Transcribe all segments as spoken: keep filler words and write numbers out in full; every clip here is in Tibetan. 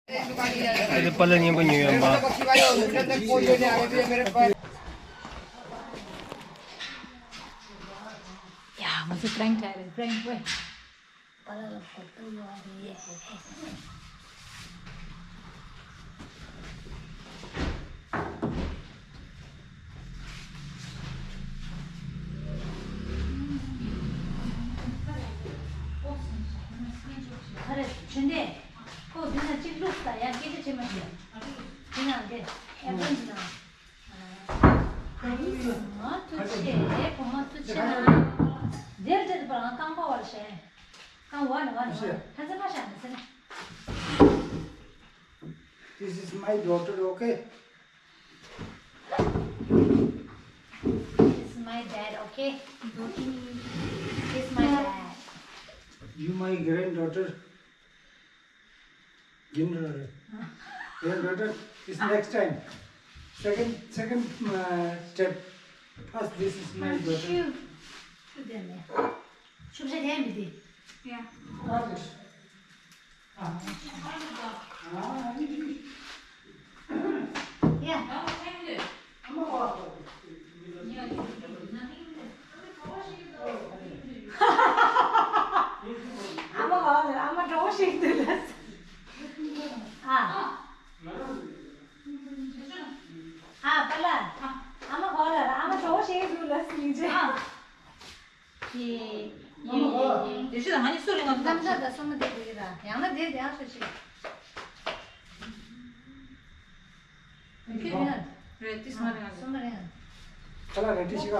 ཨ་དེ་པཱ་ལགས་སྙན་པོ་ཉོས་ཡོད་མ། ཡ་ང་ཚོ་prank་ཐལ་རེད། prank་བས། པཱ་ལགས་ལ་གོ་པོ་ཡོད་རེད། གོ་པོ། ཨ་རེ་ཆུ་འདི་ཁོ་འདི་ན་གཅིག་བླུགས་ས་ཡ་སྐད་ཆ་བྱེད་མ་ཤེས། འདི་ན་འདི་ཨེ་པོན་འདི་ན། ང་ཐུག་ཆེ་བུ་མོ་ཐུག་ཆེ་ན། འདིར་འདིར་པ་རང་རྐང་པ་བར་ཞེན། རྐང་བ་ནི་བ་ནི་བ་ནི་ཧ་ཙི་པ་ཤ་ནི་ཟེར་ན། This is my daughter, okay? This is my dad, okay? This is my dad. You my granddaughter. Granddaughter. Granddaughter is next time. Second, second uh, step. First, this is my daughter. ཆུ་ཆུ་དེ་ནས་ཆུ་བྱ་དེ་མི་དེ། Yeah. What is? Ah. Ah, yeah. ཨ་མ་ག་ལ། ཨ་མ་གྲོགས་ཤིག་འདུག་ལ། ཨ། ཨ་པཱ་ལགས། ཨ་མ་ག་ལ། ཨ་མ་གྲོགས་ཤིག་འདུག་ལ་སྙིང་རྗེ། ཨ། ཡེ། ཡེ། ཡེ། དེ་ཤི་ལ་ང་གཉིས་སུ་ལ་ང་རྣམ་ཐར་དང་སོ་མ་དེ་དེ་ར། ཡང་ན་དེ་དེ་ཨ་ཤོ་ཤི། ཕི་ཕི་ན། རེད། ཏིས་མ་རེད། ང་སོ་མ་རེད། ཁ་ལག་རེད་ཏི་ཤི་ག།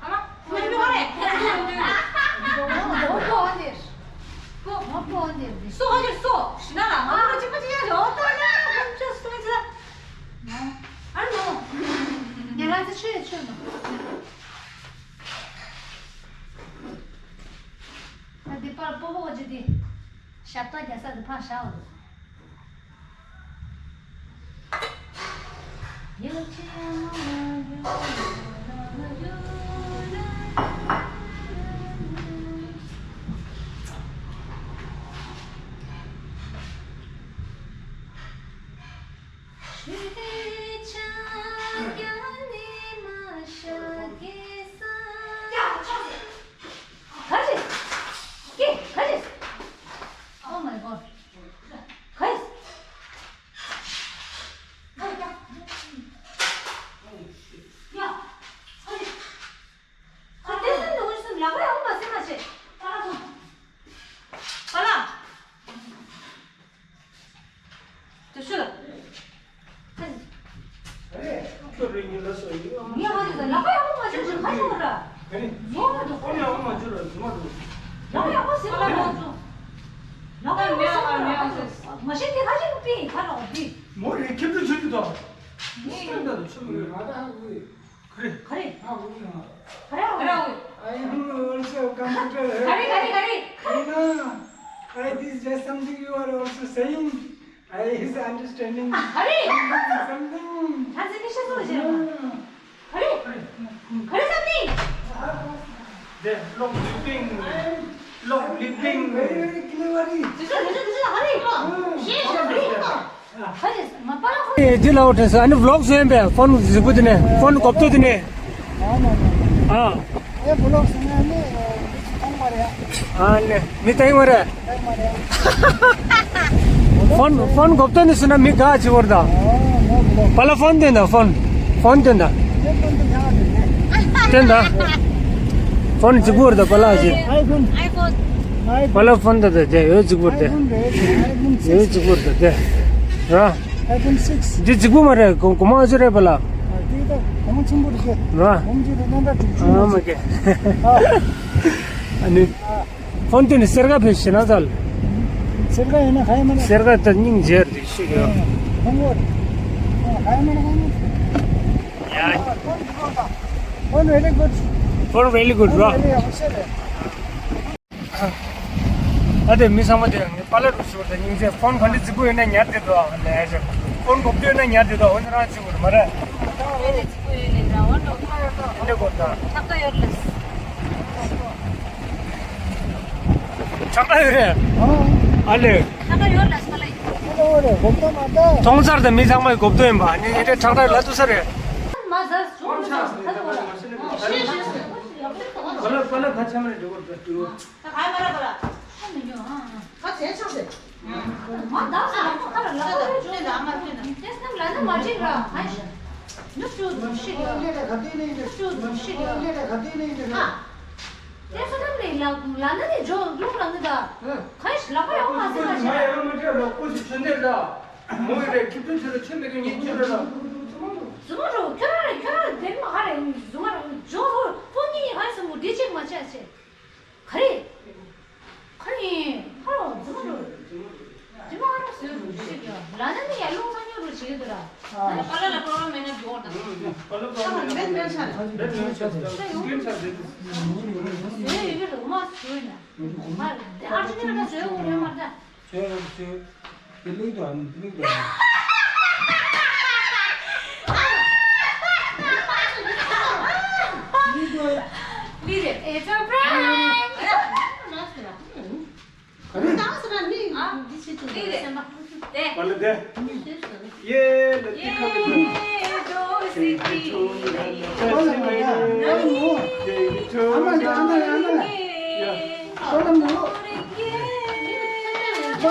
ཨ་མ། ཁོ་ཡིན་པ་རེད། ཁོ་ཁོ་འདིར། ཁོ་ཁོ་འདིར། སོ་ཧ་ཅིར་སོ། ཤི་ན་ལ་ང་ལ་གཅིག་པ་གཅིག་ཡ་རེད། ཨོ་ད་ལ་ཁོ་ཅོ་སོ་ཅི་ལ། ཨ་ནོ། ཉེ་ལ་ཚེ་ཆོས་ཆོས་ནོ། ད་འདི་པར་སྤོ་བོ་ཅི་འདི། ཞབས་ཏོག་རྒྱ་ས་འདི་ཕར་བཞག་འོ། Oh my god. Guys. ཡ། ཨ་ནི། ཨ་ཏེ་སེམས་ནང་སེམས་ལག་པ་ཡག་པོ་མ་སེམས་མ་བྱེད། པ་ལགས་སོང་། པ་ལགས། དེ་ཤོད་ལ། ཁྱོད་རེ་ཉིན་ལ་སོ་ཡིན། ངས་ཧ་ཅང་ལག་པ་ཡག་པོ་མ་བྱེད་ཞིག་ཁ་ཤོག་ར། ག་རེ། ཉོ་མ་འདུག་ཁོ་ཡག་པོ་མ་བྱེད་ར་ཉོ་མ་འདུག་ལག་པ་ཡག་པོ་ཟེར་བ་མ་འདུག་ལག་པ་ཡག་པོ་ཟེར་བ་མ་འདུག་མ་གཞི་དེ་ཁ་ཤོག་པི་ཁ་ལོག་པི། མོ་རེ་ཁྱེད་ཚོ་ཆུ་དུ་དོ། ངས་ད་དུ་ཆུ་མི་ང་ད་ཧ་གོ་ཡོད། ག་རེ། ག་རེ། ཧ་གོ་ཡོད། ག་རེ་ཧ་གོ་ཡོད། I am also computer. ག་རེ་ག་རེ་ག་རེ། You know, I, this just something you are also saying. I is understanding. ག་རེ། Something, something. ད་ཚེ་ཁི་ཤ་སོ་ཞེས། ག་རེ། ག་རེ་something. The long living, long living. Very, very clever. དེ་ཚོ་དེ་ཚོ་དེ་ཚོ་ག་རེ། ཤེས་ཤེས་ག་རེ། ཨེ་འདི་ལའོ་དྲན་སོང་། ཨ་ནི་vlog་བཟོས་ཡིན་པས། ཕོན་གཟིགས་པོ་དེ་ནས། ཕོན་གོབ་ཏོ་དེ་ནས། ཨ་ནི་མི་ཐང་བ་རེད། ཕོན་ཕོན་གོབ་ཏོ་ནས་སུ་ན་མི་ག་ཅི་བར་ད། པ་ལ་ཕོན་དེ་ན་ཕོན་ཕོན་དེ་ན། དེ་ན་ཕོན་གཟིགས་པོ་རེད་ད་པ་ལ་ཞེ། iPhone. iPhone. པ་ལ་ཕོན་དེ་དེ་ཡོད་གཟིགས་པོ་རེད་དེ། iPhone རེད། iPhone six. ཡོད་གཟིགས་པོ་རེད་དེ། ར། iPhone six. འདི་གཟིགས་པོ་མ་རེད། གོ་གོ་མ་ཨ་ཅོ་རེད་པ་ལ། འདི་ད་གོང་ཆེན་པོ་རེད། ར། གོང་ཆེན་པོ་རྣམ་པ་དྲུག་ཅུ། ཨ་མ་ཀེ། ཨ་ནི། ཕོན་དེ་ནི་སེར་ག་ཕེབས་ཤེ་ན་ཚལ། སེར་ག་ཡིན་ན་ག་ཡིན་མ་ན། སེར་ག་ད་སྙིང་རྗེ་རེད་ཤི་གི། ཕོན་གོ་རེད། ག་ཡིན་མ་ན་ག་ཡིན་མ་ན། ཡ། ཕོན་very good. ཕོན very good ར། ཕོན་very good. ཨ་དེ་མི་ཚང་མ་དེ་ངས་པཱ་ལགས་རུ་ཞུ་བར་དང་སྙིང་རྗེ། ཕོན་ག་འདྲ་རྫིག་པོ་ཡོད་ན་ཉར་བསྡད་འདུག་ཨ་ལས་ཞེ། ཕོན་གོབ་ཏོ་ཡོད་ན་ཉར་བསྡད་འདུག་འོ་ན་རང་རྫིག་པོ་རེད་མ་རེད། ཨེ་རེད་རྫིག་པོ་ཡོད་ལེ་འདྲ་བ་འགྲོ་ཁ་ཡོད་ད། ཆག་ད་ཡོད་ལེ། ཆག་ད་ཡོད་རེད། ཨ་ལེ། ཆག་ད་ཡོད་ལེ་སྐ་ལེ། གོ་ཐོས་མ་གཏོགས། ཐོང་ཚར་དང་མི་ཚང་མའི་གོ་ཐོས་ཡིན་པ་ནི་ཡིན་ཏེ་ཁྲག་ཁྲག་ལ་ཏུ་ས་རེད། མ་ཟ་བྱུང་མི་ཚང་ཁ་ཐོག་ལ། པ་ལ་པ་ལ་ཁ་ཆེ་མ་རེད་འགྲོ་གོ་འགྲོ། ད་ག་མ་ར་པ་ལ། ཁ་མི་ཉོ་ཨ། ཁ་ཆེ་ཆགས་ཟེར། མ་ད་ས་ལ་ཁ་ལ་ལ་ཁ་ལ་ཅུ་ལ་མ་ཕེ་ན། ཏེ་སྣམ་ལ་ན་མ་ཅིག་ར་ཧ་ཤ། ཉུག་ཅུ་ཤི་ཡོད། ཉུག་ཅུ་ཤི་ཡོད། ཨ། ཏེ་སོ་ནམ་ལས་ལ་ལ་ན་ནི་ཇོ་ལུང་ལ་ནི་ད། ཁ་ཤ་ལ་ཁ་ཡོང་མ་ཟེར་མ་ཤ། ཡ་མ་ཅིག་ལ་ཁོ་ཤི་ཆུ་ནེ་ད། མོ་ཡི་རེ་ཁྱི་ཏུ་ཆུ་རེ་ཆུ་མེ་གི་ཉིན་ཆུ་རེ་ལ། ཟུ་མ་རོ་ཁྱོད་ར་རེ་ཁྱོད་ར་དེ་མ་ཧ་རེ་ཟུ་མ་རོ་ཇོ་ཧོ་ཕོ་ཉི་ཧ་སི་མོ་དེ་ཅིག་མ་ཆ་ཆེ། ག་རེ། ག་རེ། ཧ་ལོ་ཛུ་རུ། ཛི་མ་ཧ་ར་སུ་རུ་ཞིག་ཡོད། ལ་ན་ནི་ཡ་ལུང་ཚ་ཉོ་རུ་ཞིག་ཡོད་ར། ཨ་ནི་པ་ལ་ལ་པ་ལ་མེ་ན་ཇོ་ད། པ་ལ་པ་ལ་མེ་ན་ཇོ་ད། ད་ཡོང་། ཡོད་ཡོད་རུ་མ་སུ་ཡོད་ན། མ་ཨ་ཅི་ནི་ན་སུ་ཡོད་ཡོད་མ་ད། ཁྱོད་རང་ཚོས་དེ་ལེགས་དང་དེ་ལེགས་དང་། ལི་རེད། It's a prank. ཨ་རེ། ཨ། ལི་རེད། དེ། པ་ལ་དེ། ཡེ་ལ་ཏི་ཁ་མི་ཐོན། ཡེ་ཏི་ཁ་མི་ཐོན། ཨ་མ་ལ་ཨ་མ་ལ་ཨ་མ་ལ། ཡ། ཨ་མ་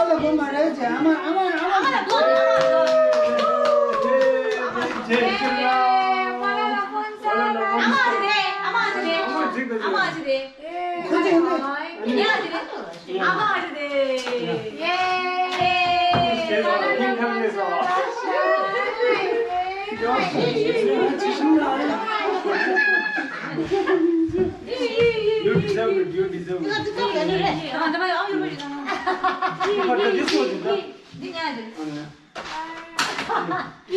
ལ་གོ་མ་རེད་ཅེ། ཨ་མ་ཨ་མ་ཨ་མ་ལ་གོ། ཨ་མ་ཨ་ཅི་རེད། ཨ་མ་ཨ་ཅི་རེད། ཨ་མ་ཨ་ཅི་རེད། ཁོ་ཚོ་ཡིན་ན། ཡ་ཅི་རེད། ཨ་མ་ཨ་ཅི་རེད། ཡེ། ཁྱེད་ཚོ་ལ་ཕན་ཐོགས་མེད་སོ། You deserve it, you deserve it. ཨ་འདི་མ་ཡོང་ཡོང་མ་ཡོང་། འདི་ཉལ་རེད།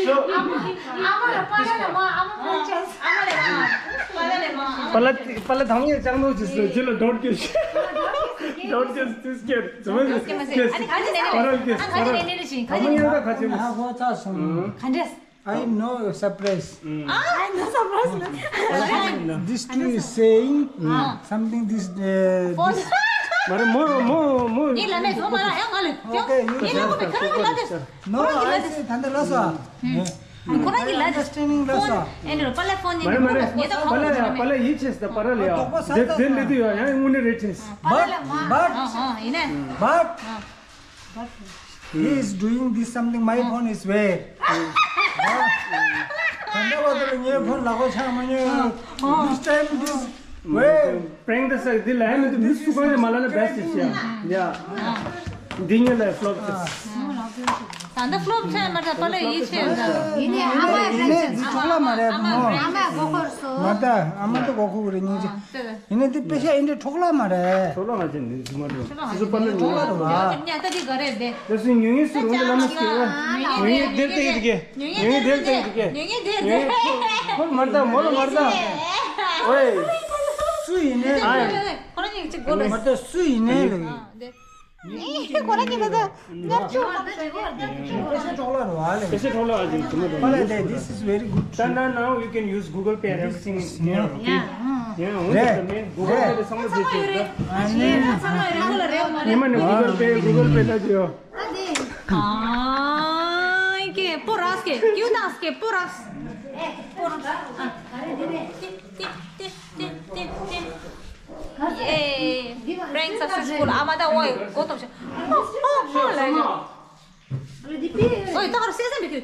So, ཨ་མ་ལ་པ་ལ་ལ་མ་ཨ་མ་པ་ལ་ལ་མ་པ་ལ་ལ་མ། པ་ལ་པ་ལ་དང་ཡང་ཅང་ནོ་ཅི་སོ་ཅི་ལ་don't get don't get this scared. So when this case པ་ར་ལ་case པ་ར་ལ་དང་ཡང་ད་ཁ་ཅི་མ། ག་འདྲས། I know surprise. This two is saying something this, uh, this. མ་རེད་མོ་མོ་མོ། ངའི་ལ་མེད་ཚོ་མ་ལ་ཡང་ང་ལ་ཡང་ངའི་ལ་མོ་མེད་ཁ་ར་ལ་ཏེ། No, I say ད་འདི་ལ་སོ། ཁོ་རང་གི་ལ་ཏེ། Understanding ལ་སོ། ཨེ་འདྲ་པ་ལ་ཕོན་ནས་མ་རེད་མ་རེད། ངེད་ད་པ་ལ་ཡ་པ་ལ་ཡིད་ཆེས་ད་པ་ར་ལ་ཡ། དོགས་པ་ཟ་དེ་ད་དེ་ལི་དུ་ཡ་ཡང་དངོས་གནས་རེད་ཆེས། But, but, but, he is doing this something, my phone is where? ད་ལྟ་བར་དུ་ངའི་ཕོན་ལག་པ་ཆག་མ་ཉན། This time this where? Prank ད་ས་འདི་ལ་ཡང་མི་འདུག་མི་སུ་གང་ཡང་མ་ལ་ན་best is here. Yeah. འདི་ཉིད་ལ་flop ཆེས། ད་ལྟ་flop ཆེས་མ་ད་པ་ལ་ཡིད་ཆེས་ད། ཡིན་ནའི་ཨ་མ་ཡིན་ནའི་འདི་ཆོག་ལ་མ་རེད་བུ་མོ། ཨ་མ་མགོ་འཁོར་སོང་། མ་ད་ཨ་མ་ད་མགོ་འཁོར་གི་རེད་སྙིང་རྗེ། ཡིན་ནའི་འདི་དཔེ་ཤ་ཡིན་འདྲ་ཆོག་ལ་མ་རེད། ཆོག་ལ་མ་བྱེད་ནི་ཟུ་མ་རེད། སི་སུ་པ་ལ་ནི་ཆོག་ལ་རེད་བ། ཉ་ད་འདི་ག་རེད་དེ། ད་སུ་ཉུང་ཉུང་སུ་རུང་གི་ལ་མ་སྐྱེ་བ། ཉུང་ཉུང་དེར་ཏེ་ཡིན་གི། ཉུང་ཉུང་དེར་ཏེ་ཡིན་གི། ཉུང་ཉུང་དེར་ཏེ། ཁོ་མར་ད་མོ་ལ་མར་ད། ཨོའི། སུ་ཡིན་ནའི་ལ། ཁོ་རང་ཉིད་ཅིག་གོ་ལ། མར་ད་སུ་ཡིན་ནའི་ལ། ཁོ་རང་གི་ལ་ད་ཉར་ཆུ་མ་ཟེར་གོ་རེད། ཁེ་སེ་ཁྲོག་ལ་རོ་ཨ་ལེ། ཁེ་སེ་ཁྲོག་ལ་ཨ་ཅིག་དུ་མ་རོ། But like that, this is very good. Then now, now you can use Google Pay and everything is near. Yeah. Yeah, only the main Google Pay is something. ཉི་མ་ནི་Google Pay, Google Pay ལ་ཅིག་ཡོད། ཨ་ཀེ་པོ་རག་ཀེ་ཀིའུ་ཏང་ཀེ་པོ་རག་ཏེ་ཏེ་ཏེ་ཏེ། ཡེ། Prank successful. ཨ་མ་ད་ཝའི་གོ་ཏོ་ཤ། ཧོ་ཧོ་ཧོ་ལ་ཡོ། ཨོའི་ད་གར་སེ་སེ་མི་ཁུ།